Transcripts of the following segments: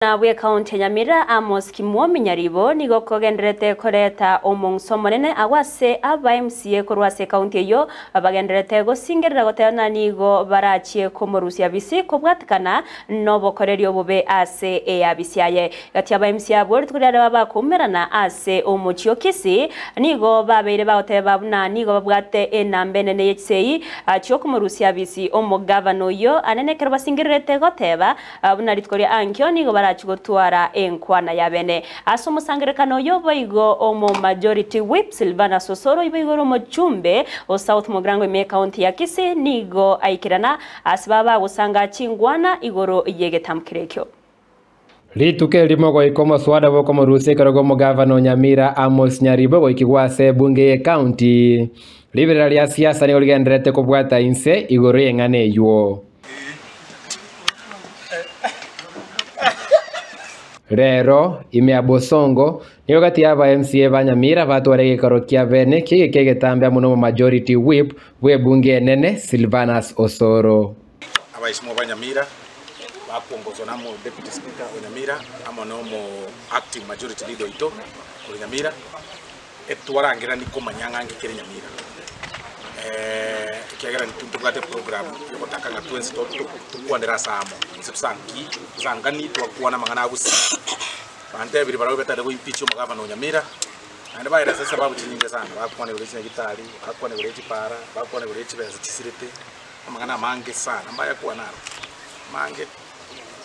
Na bw'Ekaunti ya Nyamira Amos Kimwomi Nyaribo nigo kogendererete koreta omong'uso omonene agwo ase aba MCA korwa ase ekaunti eyio bagendererete gosingerera goteba ng'a nigo barachie komorusia bisi kobwatekana nobokoreri obobe ase eabisi aye. Gati aba MCA abwo rituko riareba bakoumerana ase omochie o Kisii nigo babeire bagoteba buna nigo babwate enamba enene ye chisegi chiokomorusia bisi omogavana oyio anene ekero basingererete goteba Buna rituko ria ankio nigo barachie gotwara enkwana y'abene. Ase omosangererekano oyo boigo omo Majority Whip Silvanus Osoro oibo igoro omochumbe o South Mugirango ime ecounty ya Kisii nigo aikerana ase baba bagosanga chingwana igoro y'egetamkero ekio. Rituko erimo goika omoswada bw'okomorusia ekerogo omogavana o Nyamira Amos Nyaribo goikigwa ase ebunge y'ecounty. Riberera ria siasa nigo rigendererete kobwata inse igoro y'eng'ana eywo. Rero, ime ya Bosongo, nigo gati y'aba MCA ba Nyamira batware egekaro kia bene ki'egeka egetambe amo n'Omomajority Whip bw'ebunge enene Silvanus Osoro. Abaismwa ba Nyamira bakwongozwa na omo Deputy Speaker o Nyamira amo na omo Acting Majority Leader oito korwa Nyamira, etwarangerani komanya ng'a nki kere Nyamira. Ekiagera intwe ntobwate eprogram yogotaka ng'a twensi tokwanere ase amo, gose tosanki tosangani twakwana amang'ana a gusii. Bantebire barabwo betagete go impeach omogavana o Nyamira, naende baeresa esababu chinyinge sana, bakwana igoro ye chinyagitari, bakwana igoro ye chipara, bakwana igoro ye chibesa chisirete, amang'ana amange sana mbayakwana aro, amange.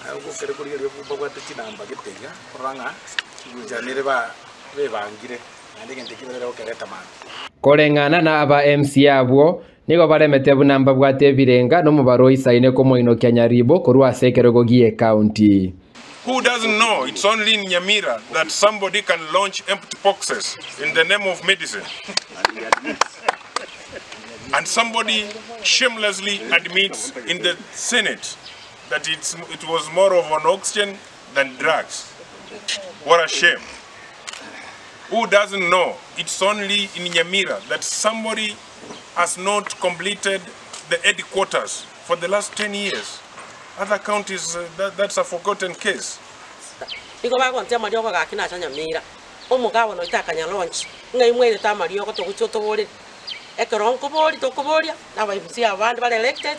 Aye ogokere korigereria babwate chinamba gete iga, orora ng'a chinchera nere ba bebangire, naende egento ekio barere gokereta mambia. Koreng'ana na aba MCA abwo, nigo baremete buna mbabwate ebirenga nomobaro oisaine komoinokia Nyaribo korwa ase ekerogo gi'ecounty. Who doesn't know it's only in Nyamira that somebody can launch empty boxes in the name of medicine and somebody shamelessly admits in the Senate that it's, it was more of an oxygen than drugs. What a shame. Who doesn't know it's only in Nyamira that somebody has not completed the headquarters for the last 10 years. Other counties, uh, that, that's a forgotten case. Nigo bagontia amariogo gaki nacha Nyamira, omogabana oito akanyalaunch, ng'ai mwairete amariogo togochia otoborere. Ekero nkoboria tokoboria, na aba MCA abande bare elected,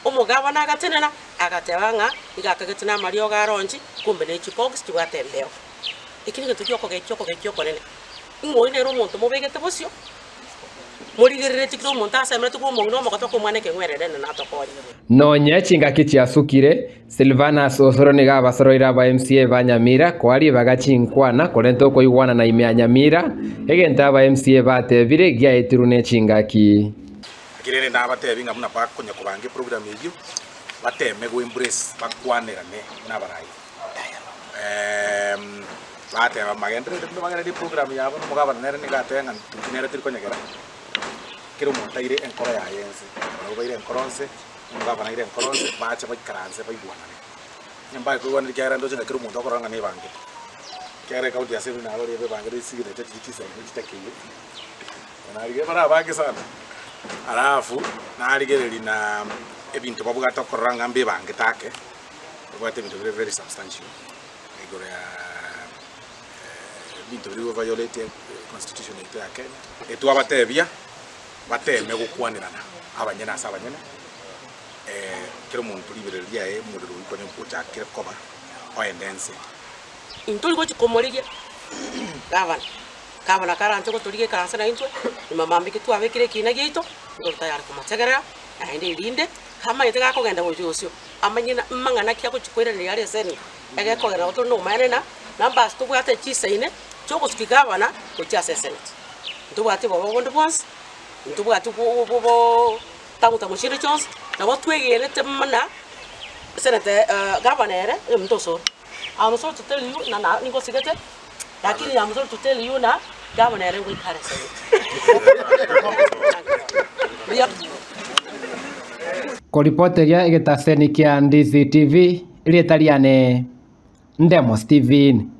omogabana agatenena, agateba ng'a nigo akagete na amariogo aronchi, kumbe ne chibox chibwate embeo. Eki negento giokogechia okogechia okonene, ng'a oyio nere omonto mobegete bosio, morigereretie kera omonto asemeretie koba omong'ina omogotu okomwana ekeng'werere nene natokonye. Nonye chingaki chiasukire, Silvanus Osoro nigo abasoroire aba MCA ba Nyamira koa ribaga chinkwana korenta okoigwanana ime ya Nyamira, egento aba MCA batebire giaetirwe ne chingaki. Naki rende nabatebi ng'a buna bakonya kobanga eprogram eyio, bateme go embrace bakwanerane buna abarai. Bateba magenderere buna bagenderere eprogram yabo, na omogabana nere nigo ateba ng'a intwe nere tori konyegera, kera omonto aire enkoro yaye ense, barabwo baire enkoro nse, omogabana aire enkoro nse, bache baikaranse baigwanane. Onye mbae koigwanana ekiagera ndoche ng'a kera omonto akorora ng'a nebangete, ekiagera ecounty ya Semi narorire ebangete chisignature chiria chisaine chitakeire, narigereria bare abange sana, alafu narigereria na ebinto babwate okorora ng'a mbebangete ake. Babwate ebinto bire very substantial igoro ya ebinto biria violate constitution yaito ya Kenya. Etwabatebia bateme gokwanerana abanyene ase abanyene, kera omonto riberera riaye omorero oyio konya ochakire koba oende nse. Intori gochia komorigia gavana, gavana karanche gotorigia ekaranse naintwe, nyuma mambia ki twabekire ekina giaito, nigo totayari komotegerera, naende erinde amanyete gakogenda gochia bosio. Amanye mang'ana ki agochia koiraneria are ase ense, egekogera nabo tore nobomaene na numbers tobwate chisaine chi'ogosukia gavana gochia ase esenate. Ntobwati obobe bonde bwonsi, ntobwati tamu tamu chinde chionsi, nabo twegenete muna senate gavana ere oyominto osoro. I'm sorry to tell you na na ningosigete, lakini I'm sorry to tell you na gavana ere ngoika are esenate. Mbuya. Koripoteria egetaseni kia Ndizi TV, erieta riane Ndemo Steven.